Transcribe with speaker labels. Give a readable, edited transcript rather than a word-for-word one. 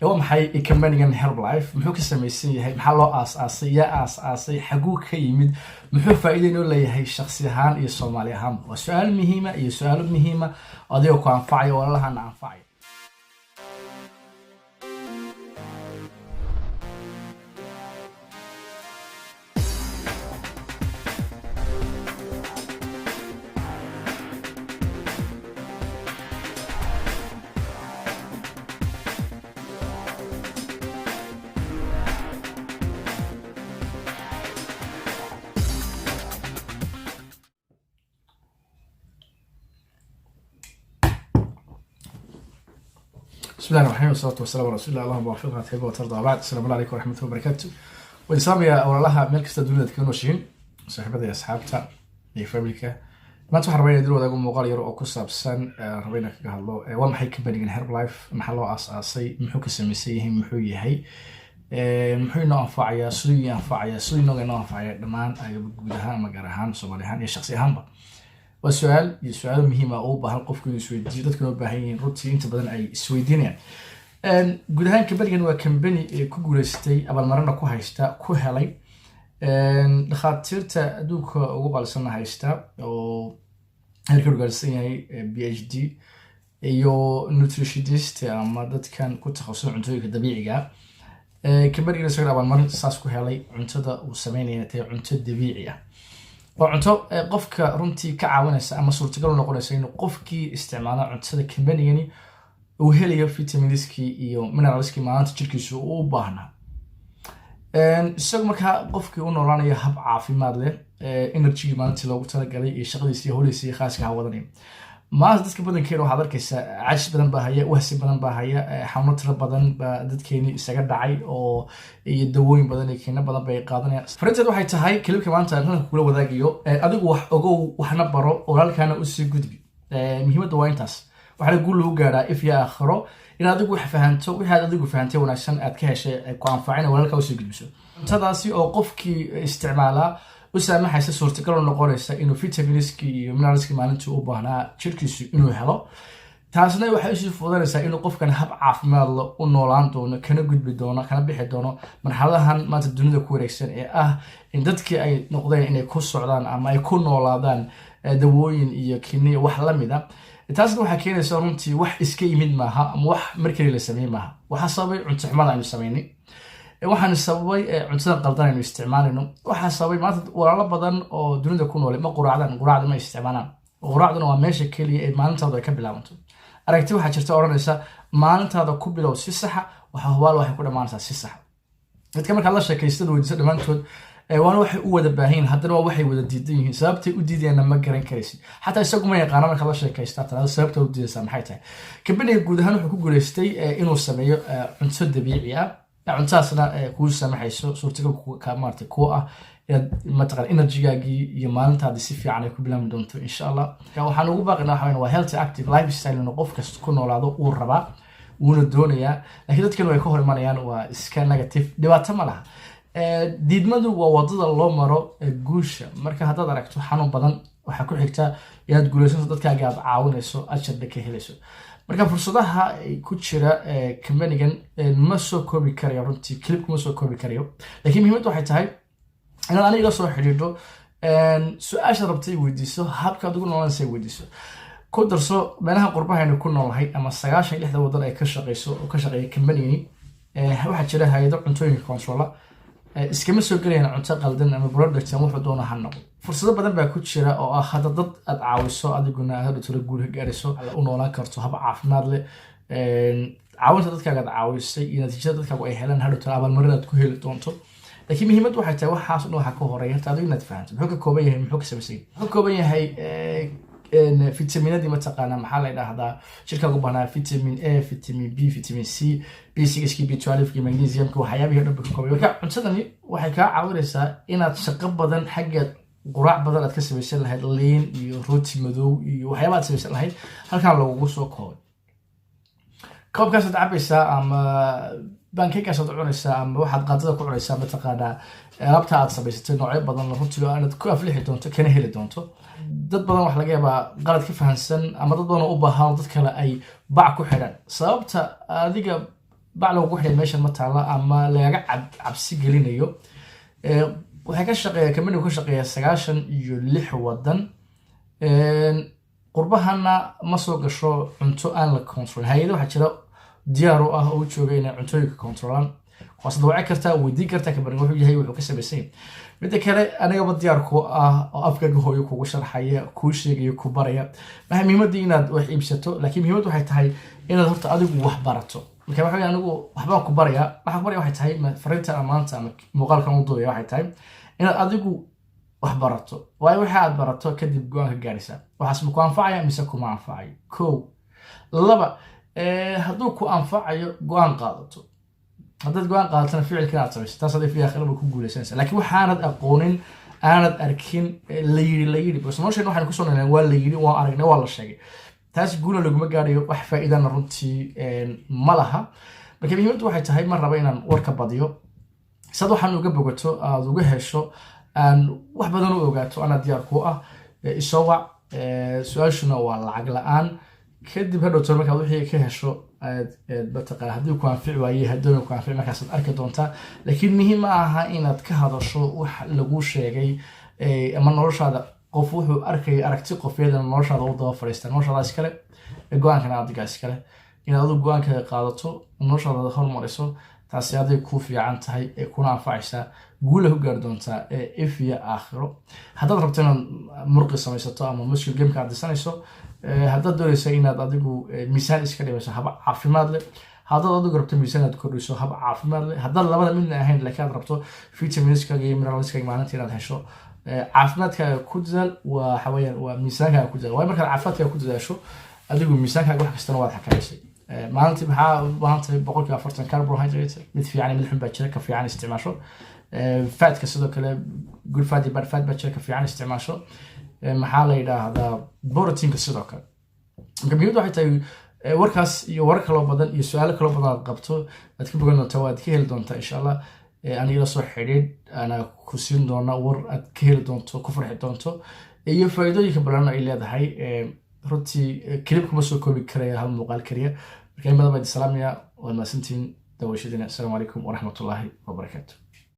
Speaker 1: Waa maxay companigan Herbalife? Muxuu ka samaysan yahay? Maxaa loo aas-aasay? Yaa aas-aasay? Xaguu ka yimid? Muxuu faa'iida inoo leeyahay shaksi ahaan iyo Soomaali ahaanba? Waa su-aal muhiima iyo su-aalo muhiima adigoo ku anfacaya, walaalahana anfacaya. بسم الله الرحمن الرحيم، والصلاة والسلام على رسول الله، اللهم وفقنا تحب وترضى، بعد السلام عليكم ورحمة الله وبركاته. Wadisaamaya walaalaha meel kasta dunida kaga nooshihiin, saaxiibada iyo asxaabta iyo familka. Maanta waxaan rabaa inaan idin wadaago muuqaal yar oo ku saabsan, raba inaan kaga hadlo waa maxay companigan Herbalife, maxaa loo aas-aasay, muxuu ka samaysan yahay, muxuu yahay, muxuu inoo anfacayaa, siduu ii anfacayaa, siduu inooga inoo anfacaya dhammaan, guud ahaan ama gaar ahaan, Soomaali ahaan iyo shaksi ahaanba. Waa su-aal iyo su-aalo muhiim ah oo u baahan qofku inuu isweydiiyo, dadkuna u baahan yihiin, runtii inta badan ay isweydiinayaan. Guud ahaan companigan waa company ku guuleystay, abaalmarina ku haysta, ku helay dhakhaatiirta adduunka ugu qaalisanna haysta, oo heerka gaarsan yahay PhD iyo nutritionist ama dadkan ku takhasusay cuntooyinka dabiiciga. Companigan isagana abaalmarin saas ku helay, cuntada uu sameynaya tahay cunto dabiici ah. Waa cunto qofka runtii ka caawinaysa ama suurtagal u noqonaysa inuu qofkii isticmaalo cuntada companigani uu helayo vitaminskii iyo mineralskii maalinta jirkiisu uu u baahnaa, isagu markaa qofkii u noolaanaya hab caafimaad leh, energygii maalintii loogu talagalay iyo shaqadiisi iyo howlihiisi iyo khaaska ha wadanaya. Maanta dadka badankeena waxaad arkaysaa cajis badan baa haya, wahsi badan baa haya, xanuuno tiro badan baa dadkeeni isaga dhacay oo iyo dawooyin badan iyo kiino badan bay qaadanayaan. Farinteed waxay tahay clipka maanta aan halka kula wadaagayo: adigu wax ogow, waxna baro, walaalkaana usii gudbi. Muhiimadda waa intaas. Waxaana guul lagu gaaraa if iyo aakhiro in adigu wax fahanto, wixii aad adigu fahantay wanaagsan aad ka heshay ku anfacin, walaalkaa usii gudbiso. Cuntadaasi oo qofkii isticmaalaa u saamaxaysa, suurtagal u noqonaysa inuu vitaminskii iyo mineralskii maalintii u baahnaa jirkiisu inuu helo. Taasna waxay usii fududanaysaa inuu qofkan hab caafimaad la u noolaan doono, kana gudbi doono, kana bixi doono marxaladahan maanta dunida ku wareegsan ee ah in dadkii ay noqdeen inay ku socdaan ama ay ku noolaadaan dawooyin iyo kiniya wax la mid a. Taasna waxaa keenaysa runtii wax iska yimid maaha ama wax markali la sameeyey maaha. Waxaa sababay cunto xumada aynu samaynay, waxaan sababay cuntada qaldan aynu isticmaalayno. Waxaa sababay maanta walaalo badan oo dunida ku noolay ma quraacdaan, quraacda ma isticmaalaan. Quraacduna waa meesha keliya ee maalintaadu ay ka bilaabanto. Aragti waxaa jirta odhanaysa: maalintaada ku bilow si saxa, waxa hubaal waxay ku dhammaanaysaa si saxa. Dadka markaad la sheekaystada weydiiso dhammaantood waana waxay u wada baahan yihin, haddana waa waxay wada diidan yihiin. Sababtay u diidayaanna ma garan karaysid, xataa isagu ma yaqaano. Markaad la sheekaystaa tiraado sababta u diidaysaa maxay tahay? Companiga guud ahaan wuxuu ku guuleystay inuu sameeyo cunto dabiici ah, cuntadaasna kuu samaxayso, suurtagal maarata kuwa ah inaad mataqan energygaagii iyo maalintaadii si fiican ay ku bilaami doonto, insha Allah. Waxaan ugu baaqinaa waxa waa healthy active lifestyle inuu qof kasta ku noolaado uu rabaa, wuuna doonayaa, laakiin dadkan way ka hor imanayaan, waa iska negative. Dhibaato ma laha, diidmadu waa wadada loo maro guusha. Marka haddaad aragto xanuun badan, waxaa ku xigta inaad guulaysanto, dadkaaga aad caawinayso, ajarna ka helayso. Marka fursadaha ku jira companigan ma soo koobi karayo runtii, clipku ma soo koobi karayo, laakiin muhiimadda waxay tahay inaad aniga la soo xidhiidho, su-aasha rabtay weydiiso, habkaad ugu noolanaysa weydiiso. Ku darso meelaha qurbahaynu ku noolnahay ama 96da wadan ay ka shaqeyso oo ka shaqeeya companigani, waxaa jira hay-ado cuntooyinka controla. Iskama soo gelayaan cunto qaldan ama product ama wuxuu doona ha noqdo. Fursado badan baa ku jira oo ah hadda dad aad caawiso, adiguna aad hadhowtala guul ka gaarayso, u noolaan karto hab caafimaad leh. Caawinta dadkaaga aad caawisay iyo natiijada dadkaagu ay helaan hadhowtala abaalmarin aad ku heli doonto. Laakiin muhiimaddu waxay tahay waxaas dhan waxaa ka horeeya horta adigu inaad fahanto muxuu ka kooban yahay, muxuu ka samaysan yahay. Muxuu ka kooban yahay? Vitaminadii mataqaanaa, maxaa la dhahdaa, jirkaagu baahnaa: vitamin A, vitamin B, vitamin C, B6, B12, magnesiumka, waxyaabihii dhan ba ka koobay. Marka cuntadani waxay kaa caawinaysaa inaad shaqo badan xagga quraac badan aad ka samaysan lahayd, liin iyo rooti madow iyo waxyaaba aad samaysan lahayd, halkan lagugu soo koobay. Koobkaasaad cabaysaa ama pancakegaasaad cunaysaa ama waxaad qaadada ku cunaysaa mataqaanaa alaabta aad samaysatay noocyo badan, runtii aad ku aflixi doonto kana heli doonto. Dad badan waxa laga yaabaa qalad ka fahansan ama dad badan oo u baahan dad kale ay bac ku xidhan sababta adiga Bac lagu xidhay meeshan ma taala ama lagaga cabsi gelinayo. Waxay ka shaqeeya, company-gu ka shaqeeya 96 wadan. Qurbahana ma soo gasho cunto aan la control. Hay-ada waxaa jira diyaar u ah oo u jooga inay cuntooyinka control-aan. Waad waci kartaa, weydiin kartaa company-ga wuxuu yahay, wuxuu ka samaysan yahay. Midda kale, anigaba diyaar ku ah oo afkaga hooyo kugu sharxaya, kuu sheegaya, ku baraya. Maxay muhiimadii inaad wax iibsato? Laakiin muhiimaddu waxay tahay inaad horta adigu wax barato. Marka waxa weeye, anigu waxbaan ku barayaa. Waxaan ku baraya waxay tahay, fariinta maanta ama muuqaalkan u duubaya waxay tahay inaad adigu wax barato, waayo waxa aad barato kadib go-aan ka gaaraysaa: waxaas ma ku anfacaya mise kuma anfacayo? Kow, laba, hadduu ku anfacayo, go-aan qaadato. Haddaad go-aan qaadatana, ficilkan aad samayso, taas aday fi aakhiraba ku guulaysanaysa. Laakiin waxaanad aqoonin, aanad arkin, la yiri, la yiri, bas noloshan waxaan kusoo nolnay waa la yiri, waa aragnay, waa la sheegay, taas guula laguma gaarayo, wax faa'iidana runtii ma laha. Marka muhiimaddu waxay tahay, ma raba inaan warka badiyo. Sad waxaan uga bogato, aad uga hesho, aan wax badan u ogaato, anaa diyaar ku ah. Isoo wac, su-aashuna waa lacag la-aan. Kadib hadhowto markaad wixii ka hesho, aad mataqaan, haddii ku anfici waaye, haddii ku anfici, markaasaad arki doontaa. Laakiin muhiim ma aha inaad ka hadasho wax lagu sheegay ama noloshaada qof wuxuu arkaya, aragti qofeedana noloshaada u daba fadhiista. Noloshaada iskale, go-aankana adiga iskale. Inaad adigu go-aankaaga qaadato, noloshaada hormariso, taasi aday kuu fiican tahay ee kuna anfacaysaa, guula ku gaari doontaa ee if iyo aakhiro. Haddaad rabto inaad murqi samaysato ama muscle game-ka aad dhisanayso, haddaad doonaysa inaad adigu miisaan iska dhimayso hab caafimaad leh, haddaad adigu rabto miisaan aad kordhiso hab caafimaad leh, haddaad labada midna ahayn laakiin aad rabto vitamins-kaaga iyo minerals-kaaga maalinta inaad hesho, caafimaadkaaga ku dadaal. Waa waxa weeyaan, waa miisaankaaga ku dadaal, waayo markaad caafimaadkaaga ku dadaasho, adigu miisaankaaga wax kastana waad xakamaysay. Maalintii maxaa u baahan tahay? 40% carbohydrate, mid fiican iyo mid xun baa jira, ka fiican isticmaasho. Fat-ka sidoo kale, good fat iyo bad fat baa jira, ka fiican isticmaasho. Maxaa la yidhaahdaa, protein-ka sidoo kale. Marka muhiimaddu waxay tahay, warkaas iyo warar kaloo badan iyo su-aalo kaloo badan aad qabto aad ka bogan doontaa, waad ka heli doontaa insha Allah. Aniga la soo xidhiidh, ana ku siin doona war aad ka heli doonto, ku farxi doonto, iyo faa'iidooyinka badan ay leedahay. Runtii clip kuma soo koobi karaya hal muuqaal keliya. Marka in badan baa idin salaamaya, waad mahadsantihiin daawashadiina. Asalaamu calaykum waraxmatullaahi wabarakaatu.